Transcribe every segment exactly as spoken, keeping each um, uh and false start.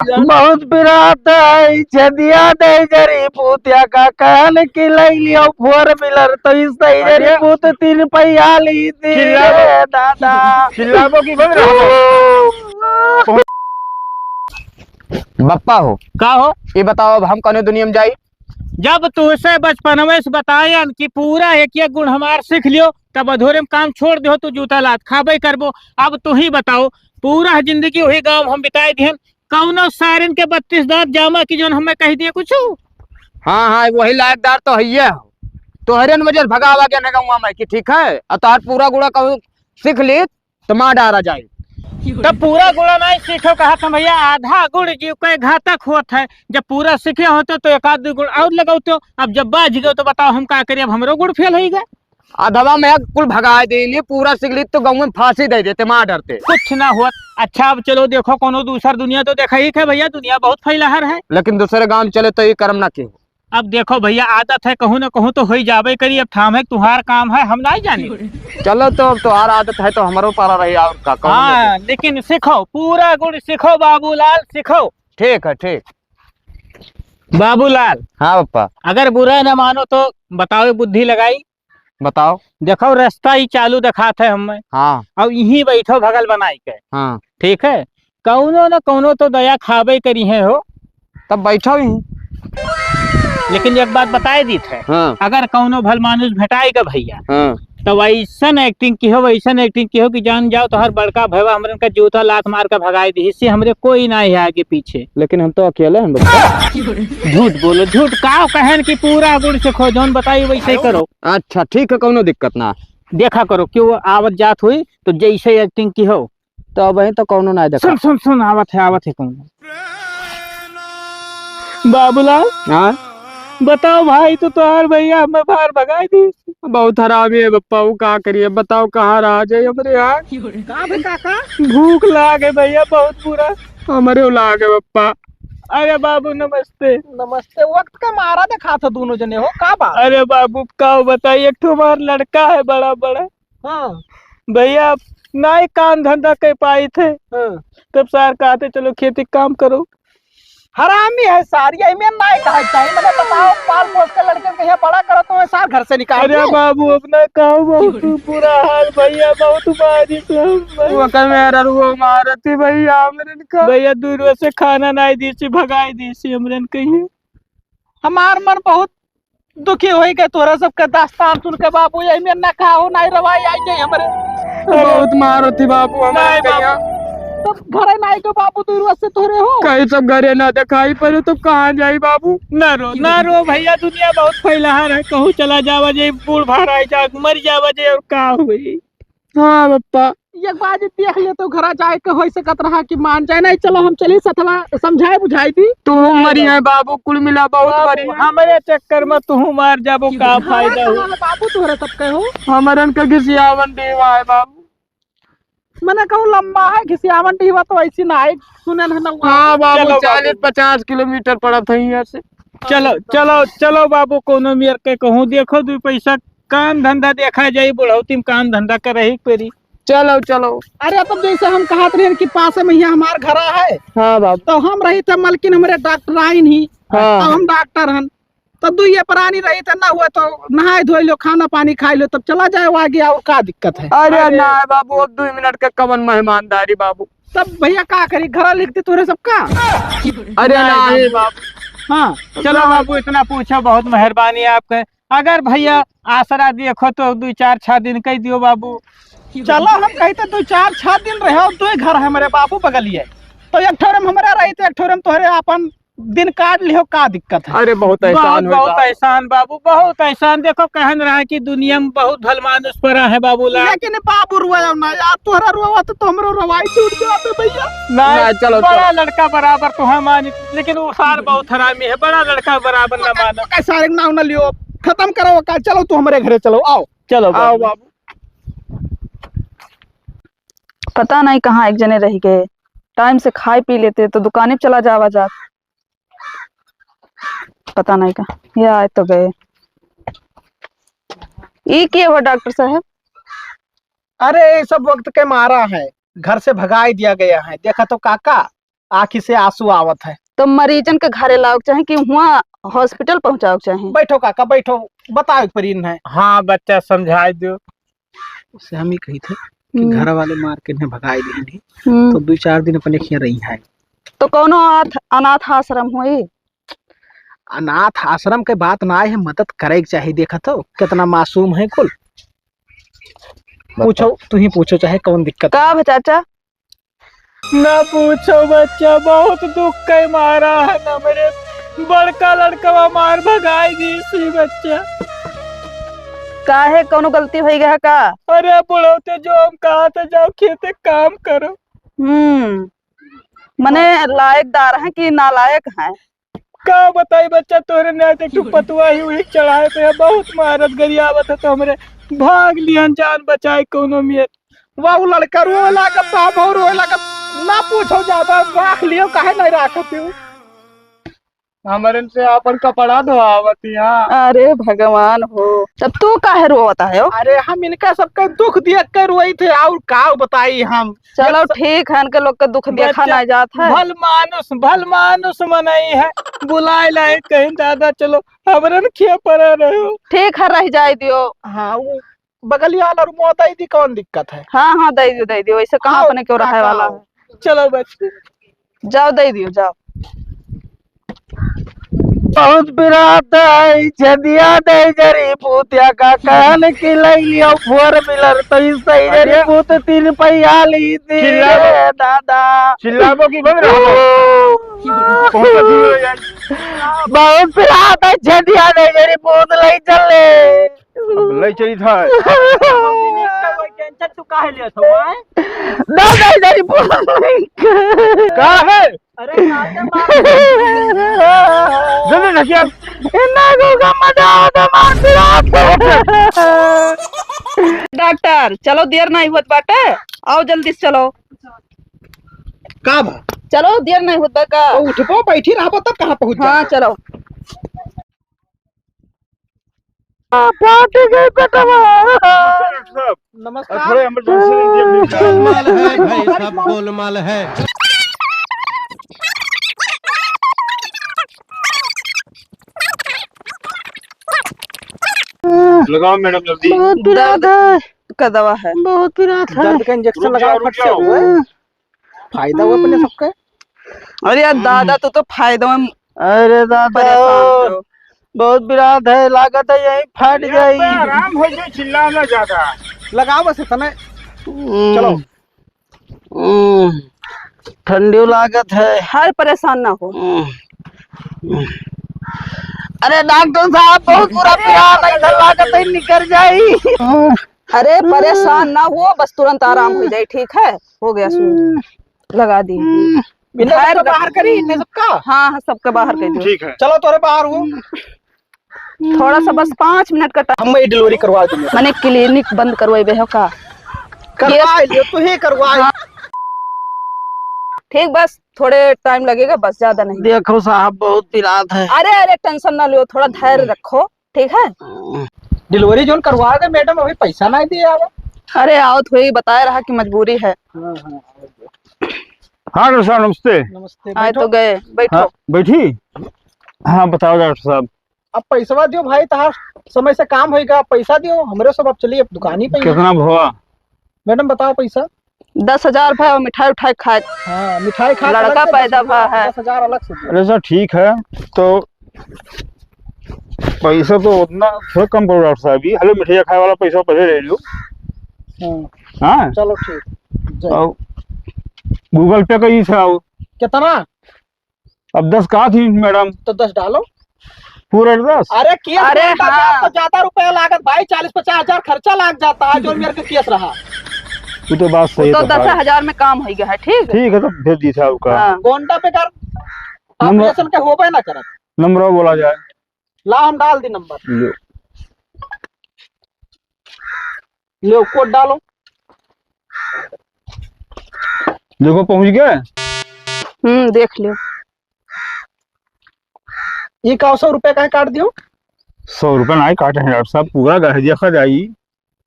बहुत पिरात है, छदिया दे जरी पूतिया का कहन की लई लियो four wheeler, तो इस सही जरी अरे। पूत तीन पहिया ली दी चिल्ला रे दादा। चिल्लाबो की बंद रहो। बप्पा हो। का हो? ये बताओ, अब हम कौने दुनिया में जाई? जब तुहसे बचपनवे से बतायन कि पूरा एक एक गुण हमार सीख लियो, तब अधूरे में काम छोड़ दियो, तू जूता लात खाबे करबो। अब तू ही बताओ, पूरा जिंदगी वही गाँव हम बिताए दिहन, कौनो सारन के बत्तीस दांत जामा की जौन हमें कह दिए कुछ? हाँ, हाँ, वही लायकदार तो हइये हो। तोहरे न वजह से भगावा गया ना गौवा में कि ठीक है, और तोहर पूरा गुड़ा कहूँ सीख ली, तो मार डारा जाए। तब पूरा गुड़ा नहीं सीखो कहा था भैया, आधा गुण जीव के घातक होत है। जब पूरा सीखे होते तो एक आध दो गुण और लगाते हो। अब जब बाज गए तो बताओ हम का करिए, अब हमरो गुण फेल हो गए। अधवा में कुल भगाए देली, पूरा सीख ली तो गाँव में फांसी दे देते, मार डरते। कुछ ना हुआ। अच्छा, अब चलो देखो, कोनो दूसर दुनिया तो देखा ही है भैया, दुनिया बहुत फैलाहर है। लेकिन दूसरे गाँव चले तो ये कर्म ना की हो। अब देखो भैया, आदत है, कहूँ ना कहूँ तो होई जाबे करी। अब थाम है, तुहार काम है, हम नहीं जानी। चलो, तो अब तुहार आदत है तो हमरो पारा रही, और का, कौन हाँ, लेकिन सीखो, पूरा गुण सीखो बाबूलाल, सीखो। ठीक है, ठीक। बाबूलाल। हाँ पप्पा। अगर बुरा ना मानो तो बताओ, बुद्धि लगाई। बताओ। देखो, रास्ता ही चालू दिखात है हमें। हाँ। अब यहीं बैठो बगल बनाई के। हाँ। ठीक है, कौनो न कौनो तो दया खाबे करी है हो। तब बैठो ही। लेकिन एक बात बताए दीत है, हाँ। अगर कौनो भल मानुष भेटाएगा भैया, हाँ। तो वैसन acting की हो, वैसन acting की हो कि जान जाओ, तोहर बड़का भैया हमरन का जूता लात मार के भगाए दी, इससे हमरे कोई ना है आगे पीछे। लेकिन हम तो अकेले हैं बप्पा। झूठ बोलो, झूठ। का कहन कि पूरा गुण सीखो, जौन बताई वैसे ही करो। अच्छा, ठीक है, कौनो दिक्कत ना। देखा करो, क्यों आवत जात हुई तो जैसे acting की हो। तो अब वहीं तो कौनो ना देखा। सुन, सुन, सुन, आवत है, आवत है कौनो। बाबूलाल। हाँ? बताओ भाई, तो तोहार भैया हमें बाहर भगाई दी। बहुत हरामी है बप्पा, वो का करिए, बताओ कहाँ रहा जाए हमरे यहाँ। का बे काका? भूख लागे भैया, बहुत बुरा। हमरे लागे बप्पा। अरे बाबू, नमस्ते। नमस्ते। वक्त का मारा दिखात हो दोनों जने हो, का बात? अरे बाबू, का बताई, एक ठो हमार लड़का है बड़ा बड़ा। हाँ। भैया, नाई काम धंधा कर पाई थे। हाँ। तब सार कहते, "चलो खेती काम करो।" हरामी है सार, यही में नाई कहा चाहिए। मने बताओ, पाल पोस के लड़के के यहाँ बड़ा करो तो सार घर से निकाल अरे दिए। बाबू, अपना कहो, बहुत बुरा हाल भैया, बहुत मारी से हम। वो कल मेरा रुआ मारती भैया, हमरन का। भैया, दूर से खाना नाई दी सी, भगाई दी सी, हमरन कहिए। हमार मन बहुत दुखी होई गए तोरा सबके दास्तान सुन के बाबू, यही में ना खाओ, ना रवाई आई जाए हमरे। बहुत मार होती बाबू, हमारे नहीं कहिया। बाबू। तब घरे नाई के बाबू, दूर से तोरे हो। कहीं सब घरे ना दिखाई पड़े तो कहाँ जाई बाबू? ना रो, ना रो भैया, दुनिया बहुत फैलाहर है, कहूँ चला जावा जे, बूढ़ भार आई जा, मर जावा जे, और का हुई? हाँ बप्पा। एक बार जे देख ले तो घरा जाए के होई सकत रहा कि मान जाए, नहीं चलो हम चली सथवा समझाए बुझाई दी। तू मरी है बाबू, कुल मिला बहुत बाबू, मरी है। हमरे चक्कर में तू मार जाबो, का फायदा हो? बाबू तोहरे सब के हो। हमरन के घिसियावन देवा है बाबू। मने कहूँ लंबा है घिसियावन डीहवा तो ऐसी ना है, सुने न हुआ। हाँ बाबू, चलो बाबू। चालीस पचास किलोमीटर पड़त है यहाँ से। चलो, चलो, चलो बाबू, कोनो मेर के कहूँ देखो, दू पैसा काम धंधा देखा जाई, बुढ़ौती में काम धंधा करे ही पड़ी। चलो, चलो। अरे, तब जैसे हम कहत रहन कि पास में यहाँ हमार घरा है, हाँ बाबू। तो हम रही थे मलकिन, हमरे डॉक्टर आइन ही, हाँ। तो हम डॉक्टर हन, तो दुइये प्राणी रही थे, ना हुए तो नहाए धोए लो, खाना पानी खाए लो, तब चला जाए आगे, और का दिक्कत है? अरे अरे। ना बाबू, अब दो मिनट के कवन मेहमानदारी बाबू। तब भैया का करी, घरा लिख दी तोरे सबका। अरे ना, ना, हे बाबू। हाँ। चलो बाबू, इतना पूछो, बहुत मेहरबानी आपके। अगर भैया आसरा देखो तो दो चार छह दिन कह दियो बाबू। चलो हम कही तो दो चार छह दिन रहो, दो घर है हमरे बाबू बगलिए, तो एक ठोरे में हमरा रही तो एक ठोरे में तोहरे आपन दिन काट लिहो, का दिक्कत है? अरे बहुत एहसान बहुत, होई बहुत बाबू। एहसान बाबू, बहुत एहसान। देखो कहन रहा है कि दुनिया में बहुत भल मानुष पड़ा है बाबूलाल। लेकिन बाबू रोया ना यार, तोहरा रोवा तो, तो हमरो रवाई छूट जाते भैया। नहीं, नहीं, चलो, बड़ा चलो। लड़का बराबर तो हम मानी, लेकिन वो सार बहुत हरामी है, बड़ा लड़का बराबर ना मानो। सारे नाम ना लियो, खत्म करो का, चलो तू हमरे घरे चलो, आओ। चलो आओ बाबू। बाबू। पता नहीं कहाँ एक जने रह गए, टाइम से खाए पी लेते तो दुकाने पे चला जावा जात। पता नहीं का, ये आए तो गए। ई के हो डॉक्टर साहब? अरे, ये सब वक्त के मारा है, घर से भगाई दिया गया है। देखा तो काका, आँखी से आँसू आवत है। तो मरीजन के घरे लाओ के चाही कि हुआँ hospital पहुँचाओ के चाही? बैठो काका, बैठो, बताओ एक परी है। हाँ बच्चा, समझाई दो। उससे हम ही कही थे कि हम्म। घर वाले मार के इन्हें भगाई देंगे, हम्म। तो दो चार दिन अपने खिया रही है। तो कौनो आथ-, अनाथ आश्रम होई? अनाथ आश्रम के बात ना है, मदद करे के चाही। देखा तो कितना मासूम है कुल। बताओ। पूछो, तू ही पूछो, चाहे कौन दिक्कत का है। भा चाचा? ना पूछो बच्चा, बहुत दुख के मारा है हमरे। बड़का लड़कवा मार भगाई दी सी बच्चा। काहे, कौनो गलती होई गया का? अरे बुढ़ौते जो हम कहा थे जाओ खेते काम करो। हम्म, मने लायकदार हैं कि नालायक हैं? का बताई बच्चा, तोहरे न्याय देख तू पतुआ ही उही चढ़ाए पे है, बहुत मारत गरियावत है, तो हमरे भाग लिहन जान बचाए कौनो मियत। वाह, उ लड़का रोए लागत, बाप हो रोए लागत, ना पूछो ज्यादा, राख लियो, काहे नहीं राखत हो? हमरन से आपन कपड़ा धोआवत यहाँ। अरे भगवान हो, तब तू काहे रोवत है हो? अरे हम इनका सबका दुख देख के रोई थे, और का बताई हम। चलो एक स-, ठीक है, इनके लोग के दुख देखा बच्चा, ना जात है। भल मानुस, भल मानुस मनई है, बुलाए लाए कहीं दादा, चलो हमरन खिया पड़ा रहो। ठीक है, रह जाए दियो। हाँ, वो बगलिया वाला रूम दे दी, कौन दिक्कत है? हाँ, हाँ, दे दियो, दे दियो, वैसे कहाँ आओ, अपने क्यों रहे काका, वाला आओ। है? चलो बच्चे। जाओ, दे दियो, जाओ। बहुत पिरात है, छेदिया दे जरी पूतिया का कहन की लई लियो four wheeler, तो इस सही जरी अरे। पूत तीन पहिया ली थी चिल्लाबो। रे दादा। चिल्लाबो की बंद रहो। कौन सा दूर हो जाए? बहुत पिरात है, छेदिया दे जरी पूत लई चले। अब लई चली था। टेंशन तू काहे लेत हो, आय? ना, नहीं, नहीं, बोल नहीं। का है? अरे, काटे मार। जल्दी ढकिया। इन्ना को का मजा आवत है, मार दिया। डॉक्टर, चलो, देर नहीं होत बाटे, आओ जल्दी से चलो। का बा? चलो, देर नहीं होत बा का? तो उठबो, बैठी रहबो, तब कहाँ पहुँच हाँ, जाबो? चलो। आ, फाट गई पेटवा। नमस्कार डॉक्टर साहब। नमस्कार। आ, थोड़ा emergency दे दिया, please। गोलमाल है भाई, सब गोलमाल है। लगाओ मैडम जल्दी। बहुत पिरात है। का दवा है? बहुत पिरात है। दर्द का injection रुक लगाओ, जाओ, रुक फट से जाओ। हुए। फायदा हुआ अपने सबका। अरे यार दादा, तू तो फायदा में अरे दादा, परेशान हो। बहुत पिरात है, लागत है यहीं फट जाई। आराम हो जाए, चिल्ला ना ज्यादा। लगाओ बस इतना। हम्म। चलो। हम्म। ठंडियो लागत है। हर परेशान ना हो। हम्म। अरे डॉक्टर साहब, बहुत बुरा पिरात है, इधर लागत है निकल जाई। अरे परेशान ना हो, बस तुरंत आराम हो जाए, ठीक है? हो गया शुरू। हम्म। लगा दी। हम्म। इन्हें सबका बाहर करी, इन्हें सबका? हाँ, हाँ, सबका बाहर कर दो। ठीक है। चलो, तोरे बाहर हो। थोड़ा सा बस पाँच मिनट का टाइम। हम ये delivery करवा दूंगा। मने clinic बंद करवाइबे हो का? करवा ये लियो, तू ही करवा। हाँ। ठीक, बस थोड़े टाइम लगेगा, बस ज्यादा नहीं। देखो साहब, बहुत पिरात है। अरे, अरे, tension ना लियो, थोड़ा धैर्य रखो। ठीक है? Delivery जोन करवा दे मैडम, अभी पैसा नहीं दिया है। अरे आओ, थोड़ी बताए रहा कि मजबूरी है। हाँ, हाँ, हाँ। हाँ, डॉक्टर साहब, नमस्ते। नमस्ते, आए बैठो। तो गए, बैठो। हाँ, बैठी? हाँ, बताओ डॉक्टर साहब। अब पैसवा दियो भाई, तहार समय से काम होइगा, पैसा दियो, हमरे सब अब चलिए अब दुकानी पे ही। कितना भवा? मैडम, बताओ पैसा। दस हजार भवा, मिठाई उठाई खाए। हाँ, मिठाई खा के लड़का अलग से पैदा दीजिए, भवा है। दस हजार अलग से दियो। अरे सर, ठीक है, तो पैसा तो उतना थोड़ा कम करो डॉक्टर साहब जी। हेलो, मिठाई खाए वाला पैसा पहले ले लो। हाँ। हाँ? चलो ठीक। जय। और Google Pay कइसे आओ? कितना? अब दस कहा थी मैडम। तो दस डालो। पूरा दस? अरे केस अरे बनता हाँ। तो ज्यादा रुपया लागत भाई, चालीस पचास हजार खर्चा लाग जाता है, जो मेरे के केस रहा। वो तो बात सही वो तो है तो दस हजार में काम हो गया है, ठीक? ठीक है, तो भेज दी था आपका। हाँ। गोंडा पे कर नंबर ऑपरेशन के होबे ना करत। नंबर बोला जाए। ला हम डाल दी नंबर। लो। लो, code डालो। देखो, पहुंच गए। हम्म, देख लियो। ये का सौ रुपया काहे काट दियो? सौ रुपया नहीं काटे हैं डॉक्टर साहब, पूरा गहरिया खा जाई।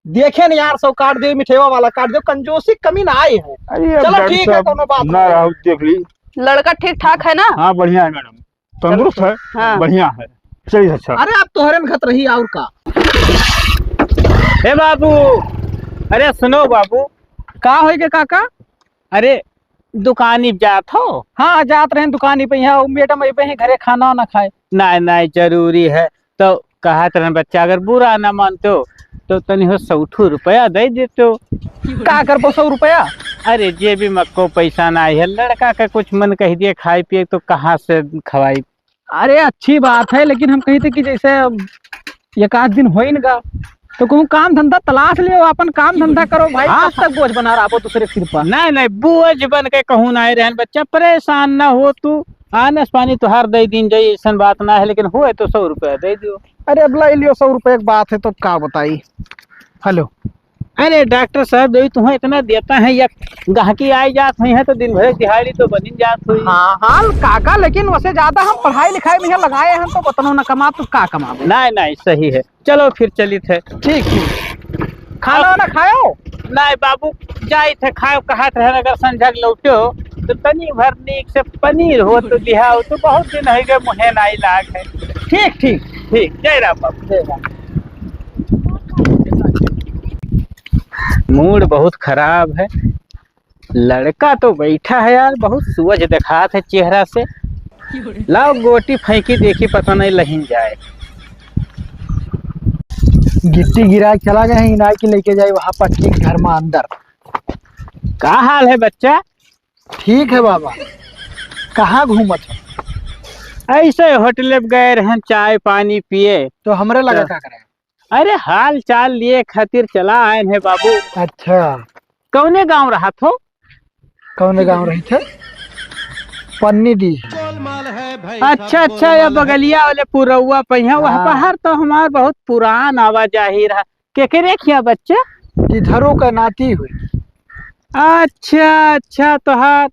देखे नहीं यार, सौ काट दियो, मिठेवा वाला काट दियो, कंजूसी कमी ना आई है। अरे अब चलो डॉक्टर ठीक है, साहब, कोनो बात ना नहीं। रहा, देख ली। लड़का ठीक ठाक है ना? हाँ, बढ़िया है मैडम, तंदुरुस्त है, हाँ। बढ़िया है। चलिए, अच्छा। अरे, आप तोहरे में खत रही और का? ए बाबू, अरे सुनो बाबू। का होई के काका? अरे, दुकानी जात हो? हाँ, जात रहेन दुकानी पे। यहाँ मैडम अइबे हैं घरे खाना वाना खाए। नाहीं, नाहीं, जरूरी है। तो कहत रहेन बच्चा, अगर बुरा ना मानतो, तो तनी हो सौ ठो रुपया दे देतो। का करबो सौ रुपया? अरे, जेबी में को पैसा नाहीं है, लड़का के कुछ मन कहि दिए खाए पिए, तो कहाँ से खवाई? अरे, अच्छी बात है, लेकिन हम कही थे कि जैसे अब एक आध दिन होइन गा, तो कहूँ काम धंधा तलाश लियो, अपन काम धंधा करो भाई, हाँ, कब तक बोझ बना रहा हो दूसरे सिर पर? नाहीं, नाहीं, बोझ बन के कहूँ नाहीं रहेन बच्चा, परेशान ना हो तू, आनस पानी तोहार दे दीन जाई, ऐसन बात ना है, लेकिन होए तो सौ रुपया दे दियो। अरे, अब लाई लियो सौ रुपया की बात है, तो का बताई। हेलो। अरे डॉक्टर साहब, जब तुम्हें इतना देता है, या गाहकी आए जात हुई है, तो दिन भर दिहाड़ी तो बनिन जात हुई। हाँ, हाँ, काका, लेकिन वैसे ज्यादा हम पढ़ाई लिखाई में यहाँ लगाए हैं, तो उतना ना कमा, तो का कमाबो? नाहीं, नाहीं, सही है। चलो फिर चलित है। ठीक, ठीक। खाना वाना खायो? नाहीं बाबू, जाइत है खायो, कहत रहे, अगर संझक लौटो, तो तनी भर नीक से पनीर हो तो लिहाओ, तो बहुत दिन है गए, मुँहे नाहीं लाग है। ठीक, ठीक। ठीक, जय राम बाबू, जय राम। मूड बहुत खराब है। लड़का तो बैठा है यार, बहुत सुअज देखात है चेहरा से। लाओ गोटी फेंकी देखी, पता नहीं लहिन जाए। गिट्टी गिरा के चला गए हैं, इनाई के लेके जाए वहाँ पक्की के घर में अंदर। का हाल है बच्चा? ठीक है बाबा। कहाँ घूमत हो? ऐसे होटल पे गए रहन चाय पानी पिए। तो हमरे लगा तो का करे? अरे, हाल चाल लिए खातिर चला आए हैं बाबू। अच्छा। कौने गांव रहत हो? कौने गांव रही थे? पन्नी दी। अच्छा, अच्छा, ये बगलिया वाले पुरौआ पे है, वहाँ हाँ। बाहर तो हमार बहुत पुरान आवाजाही रहा। केकरे खिया बच्चा? किधरो का नाती हुई। अच्छा, अच्छा, तोहार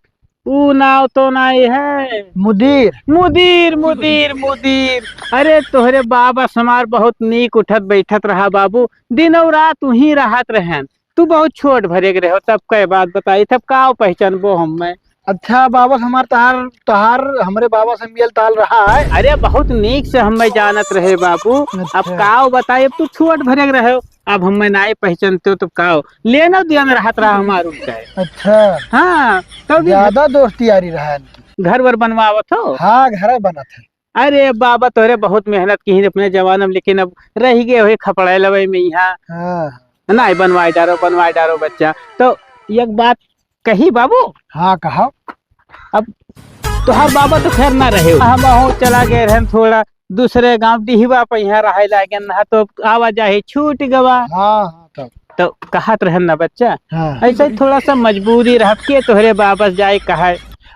ऊ नाव तो नाई है। मुदीर। मुदीर, मुदीर, मुदीर। अरे, तोहरे बाबा हमार बहुत नीक उठत बैठत रहा बाबू, दिन और रात वहीं रहत रहन। तू बहुत छोट भरे के रहो, तब कई बात बताई, तब का पहचानबो हमें? अच्छा बाबा, हमार तहार, तहार हमरे बाबा से मेल ताल रहा है। अरे, बहुत नीक से हमें जानत रहे बाबू। अच्छा। अब का बताई, अब तू छोट भरे के रहो, अब हमें नाई पहचानते हो तो का हो? लेना देना रहत रहा हमार उनका। अच्छा। हाँ, तो भी ज्यादा दोस्ती यारी रहा है इनकी। घर वर बनवावत हो? हाँ, घर बनत है। अरे बाबा, तोहरे बहुत मेहनत की अपने जमाना में, लेकिन अब रह गए हुए खपड़े लवे में यहाँ। हाँ। नाई बनवाए डारो, बनवाए डारो बच्चा। तो एक बात कही बाबू? हाँ, कहा। अब तोहार बाबा तो खैर ना रहे, हम हो चला गए रहन थोड़ा दूसरे गांव डिहवा पे, यहाँ रहे लागे ना, तो आवाजाही छूट गवा। हाँ, हाँ, तब। तो कहत रहन ना बच्चा, हाँ। ऐसे ही थोड़ा सा मजबूरी रहत के तोहरे बाबा से जाए कहा।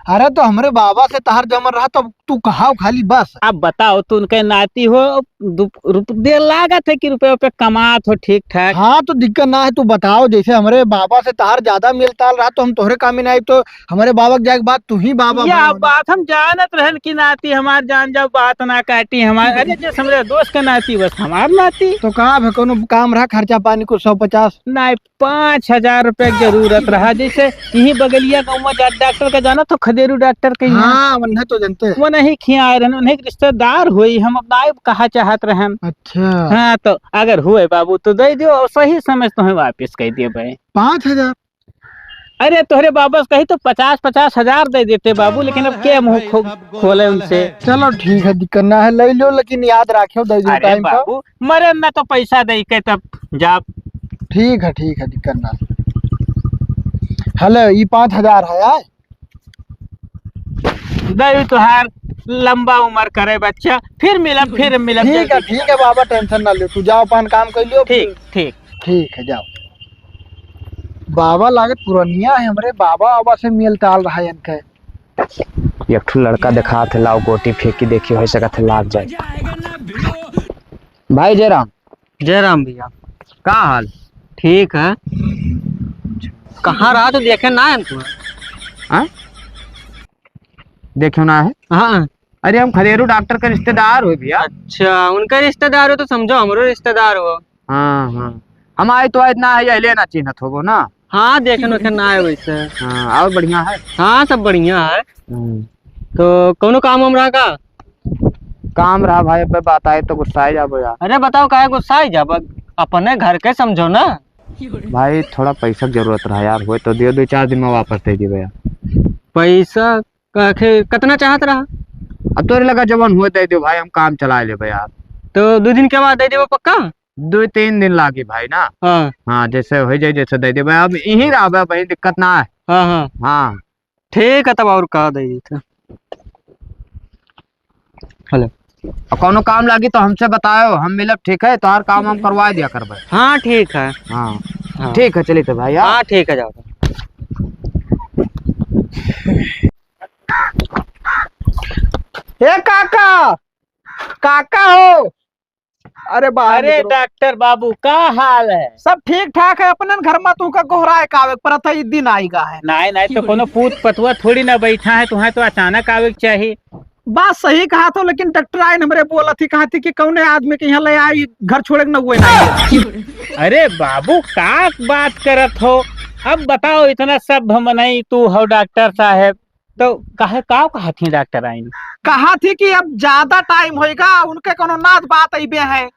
अरे तो हमरे बाबा से तहार जमन रहा, तब तू कहाओ खाली बस। अब बताओ, तू उनके नाती हो, दु-, रुप-, दे लागत है कि रुपये पे कमात हो ठीक ठाक। हाँ, तो दिक्कत ना है, तू बताओ, जैसे हमरे बाबा से तहार ज्यादा मेल ताल रहा, तो हम तोहरे काम में ना आइब, तो हमरे बाबा के जाए के बाद तू ही बाबा या बनो ना। बात हम जानत रहन कि नाती हमार जान जाओ, बात ना काटी हमार। अरे, जैसे हमरे दोस्त के नाती, बस हमार नाती। तो का भे, कोनो काम रहा, खर्चा पानी कुछ सौ पचास? नहीं, पाँच हजार रुपया के जरूरत रहा। जैसे यही बगलिया गाँव में जा-, डॉक्टर का जाना तो खदेरू डॉक्टर के यहाँ। हाँ, उन्हें तो जानते हैं। वो नहीं खिया आए रहन, उन्हें एक रिश्तेदार हुई, हम अपना आइब कहा चाहत रहन। अच्छा। हाँ, तो अगर हुए बाबू तो दे दियो और सही समय तो हमें वापस कर दिए भाई। पाँच हजार? अरे तोहरे बाबा से कही तो पचास, पचास हजार दे देते बाबू, लेकिन अब के मुँह खो-, खोले उनसे। चलो ठीक है, दिक्कत ना है, ले लो, लेकिन याद रखियो, दे दो अरे टाइम पर। बाबू, मरे में तो पैसा दे के तब जाब। ठीक है, ठीक है, दिक्कत ना। हेलो, ई पाँच हजार है यार। दे तोहार लंबा उम्र करे बच्चा, फिर मिलब, फिर मिलब, ठीक है, जल्दी ठीक मिलब। है बाबा, टेंशन ना ले, तू जाओ अपन काम कर लियो। ठीक, ठीक। ठीक है, जाओ। बाबा लागत पुरनिया है, हमरे बाबा बाबा से मेल ताल रहा है इनके। एक ठो लड़का देखात है, लाओ गोटी फेंकी देखी, हो सकत है लाग जाए। भाई जयराम। जयराम भैया। का हाल? ठीक है। कहाँ रहा तो देखे ना है तुम्हें। हाँ? देखे ना है? हाँ। अरे हम खदेरू डॉक्टर का रिश्तेदार हो भैया। अच्छा, उनका रिश्तेदार हो तो समझो हमरो रिश्तेदार हो। हाँ, हाँ। हम आए तो आए ना है, ये लेना चिन्हत होबो ना। हाँ, देखेन वेखेन ना है वैसे। हाँ, और बढ़िया है? हाँ, सब बढ़िया है। हम्म। तो कौनो काम वाम रहा का? काम रहा भाई, अब बताए तो गुस्साए जाबो यार। अरे बताओ, काहे गुस्साए जाबो? अपने घर के समझो ना। भाई, थोड़ा पैसा के जरूरत रहा यार, होए तो दियो, दो चार दिन में वापस दे दियो यार। पैसा आखिर कितना चाहत रहा? अब तोरे लगा जवन होए दे दियो भाई, हम काम चला लेबे यार। तो दो दिन के बाद दे देबो पक्का? दो तीन दिन लागी भाई ना। हाँ। हाँ, जैसे हो जाए, जैसे दे देबे। अब यहीं रहबे भाई, दिक्कत ना है। हाँ, हाँ। हाँ। ठीक है, तब और का दे देते। हेलो। और कौनो काम लागी तो हमसे बताओ, हम मिलब, ठीक है? तोहार काम हम करवा दिया करबे। हाँ, ठीक है। हाँ। हाँ। ठीक है, चलिए तो भाई, हाँ? हाँ, ठीक है, जाओ। ए काका, काका हो, अरे बाहर अरे निकलो। डॉक्टर बाबू, का हाल है? सब ठीक ठाक है, अपनन घर मा तुहका गोहराए का आवे के परत है, ई दिन आइगा है। नाहीं, नाहीं, तो कोनो पूत पतुआ थोड़ी ना बैठा है, तुहें तो अचानक आवे के चाही। बात सही कहत हो, लेकिन डॉक्टराइन हमरे बोलत ही, कहत ही कि कौने आदमी के यहाँ ले आई, घर छोड़े के न हुए ना। अरे बाबू, का बात करत हो? अब बताओ, इतना सभ्य मनई तू हो डॉक्टर साहब, तो काहे, का कहत ही डॉक्टराइन? कहत ही कि अब ज्यादा टाइम होइगा, उनके कोनो नात बात अइबे है,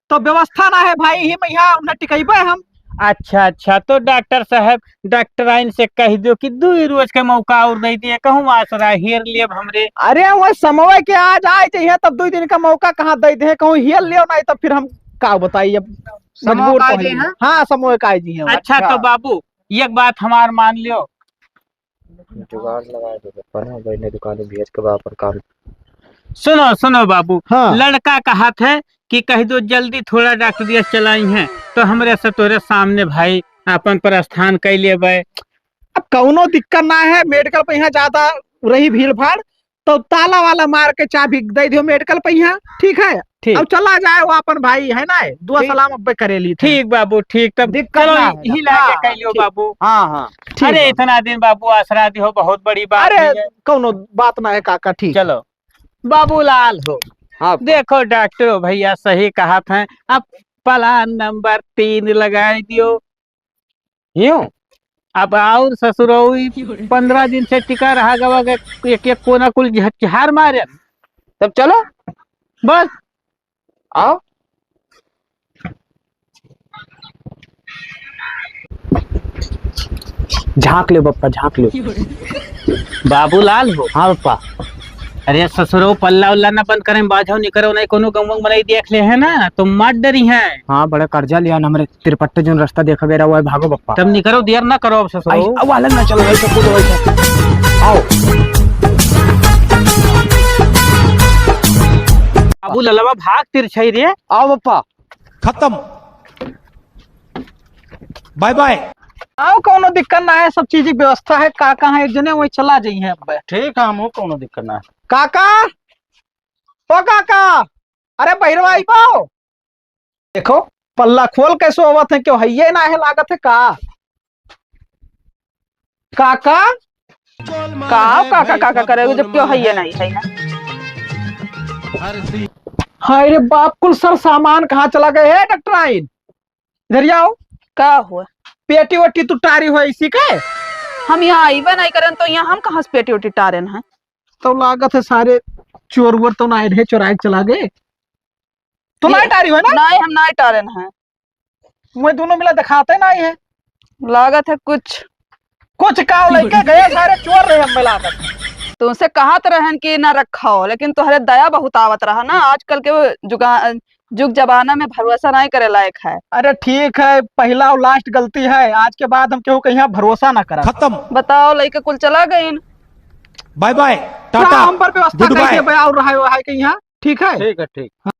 तो व्यवस्था ना है भाई, यही में यहाँ उन्हें टिकइबे हम। अच्छा, अच्छा, तो डॉक्टर साहब, डॉक्टराइन से कह दियो कि दुई रोज के मौका और दे दिए, कहूँ आसरा हेर लेब हमरे। अरे, वो समय के आ जाए चाहिए, तब दुई दिन का मौका कहाँ दे दे, कहूँ हेर लियो, नहीं तो फिर हम का बताई अब, समय मजबूर का तो आई है। जी हैं? हाँ, समय का आई जी हैं। अच्छा, अच्छा। तो बाबू, एक बात हमार मान लियो, जुगाड़ लगा दे, बप्पा ना, भाई ने दुकान भेज के बा अपन काम। सुनो, सुनो बाबू, हाँ। लड़का कहत है कि कह दो जल्दी थोड़ा डॉक्टरिया चलाई हैं, तो हमरे से तोरे सामने भाई अपन प्रस्थान कर लेबे। अब कौनो दिक्कत ना है, मेडिकल पे यहाँ ज्यादा रही भीड़ भाड़, तो ताला वाला मार के चाबी दे दियो मेडिकल पे यहाँ, ठीक है? ठीक। अब चला जाए वो अपन भाई है ना, दुआ ठीक। सलाम अब्बे करे ली थे। ठीक बाबू, ठीक, तब दिक्कत चलो ना है। ही लाके हाँ, कह लियो ठीक। बाबू। हाँ, हाँ, ठीक अरे बाबू। इतना दिन बाबू आसरा दिहो, बहुत बड़ी बात अरे है। कौनो बात ना है काका, ठीक। चलो बाबूलाल हो। हाँ। देखो डॉक्टर भैया सही कहत हैं, अब प्लान नंबर तीन लगाए दियो। यूं? अब और ससुरऊ ई पन्द्रह दिन से टिका रहा गवा के एक एक कोना कुल झ-, झार मारे। तब चलो। बस। आओ। झाँक ले बप्पा, झाँक ले। बाबूलाल हो। हाँ बप्पा। अरे ससुरो, पल्ला उल्ला ना बंद करें, बाझो निकरो, नहीं कोनो गंवंग बनाई देख ले है ना, तो मार डरी है। हाँ, बड़ा कर्जा लिया ना हमरे। तिरपट्टे जोन रास्ता देखा गया रहा है, भागो बप्पा। तब निकरो, देर ना करो अब ससुरो। आई, अब वाला ना चलो, भाई, सब कुछ भाई, सब। आओ। बाबू ललवा भाग तिरछई रे। आओ बप्पा। खत्म। Bye bye. आओ, कौनो दिक्कत ना है, सब चीज की व्यवस्था है। काका है एक जने, वही चला जाइए अब। ठीक है, हमहू कौनो दिक्कत ना है। काका, ओ काका, अरे बहिरवा आइबो। देखो, पल्ला खोल के सोवत है, क्यों हइये ना है, लागत है का? काका? का हो काका, काका करे, जब क्यों हइये नहीं है ना? हाय रे बाप, कुल सर सामान कहाँ चला गए? हे डॉक्टराइन, इधर आओ। का हुआ? पेटी वेटी तू टारी हो इसी के? हम यहाँ आइबे नहीं करें तो यहाँ हम कहाँ से पेटी वेटी टारेन है? तो लागत है सारे चोर वोर तो ना रहे, चोराए के चला गए। तू ये नहीं टारी हो ना? नहीं, हम नहीं टारेन है। मैं दोनों मिला दिखाते नहीं है। लागत है कुछ। कुछ का लेके गए, सारे चोर रहे हमें लागत है। तुमसे कहत रहन कि ना रखो, लेकिन तोहरे दया बहुत आवत रहा ना। आजकल के जुगा-, जुग जमाना में भरोसा नहीं करे लायक है। अरे ठीक है, पहला और लास्ट गलती है, आज के बाद हम केहू के यहाँ भरोसा ना करब। खत्म। बताओ, लइका कुल चला गइन। बाय बाय, टाटा, हम पर व्यवस्था गुड बाय। करके बे और रहा है, है के यहाँ, ठीक है? ठीक है, ठीक।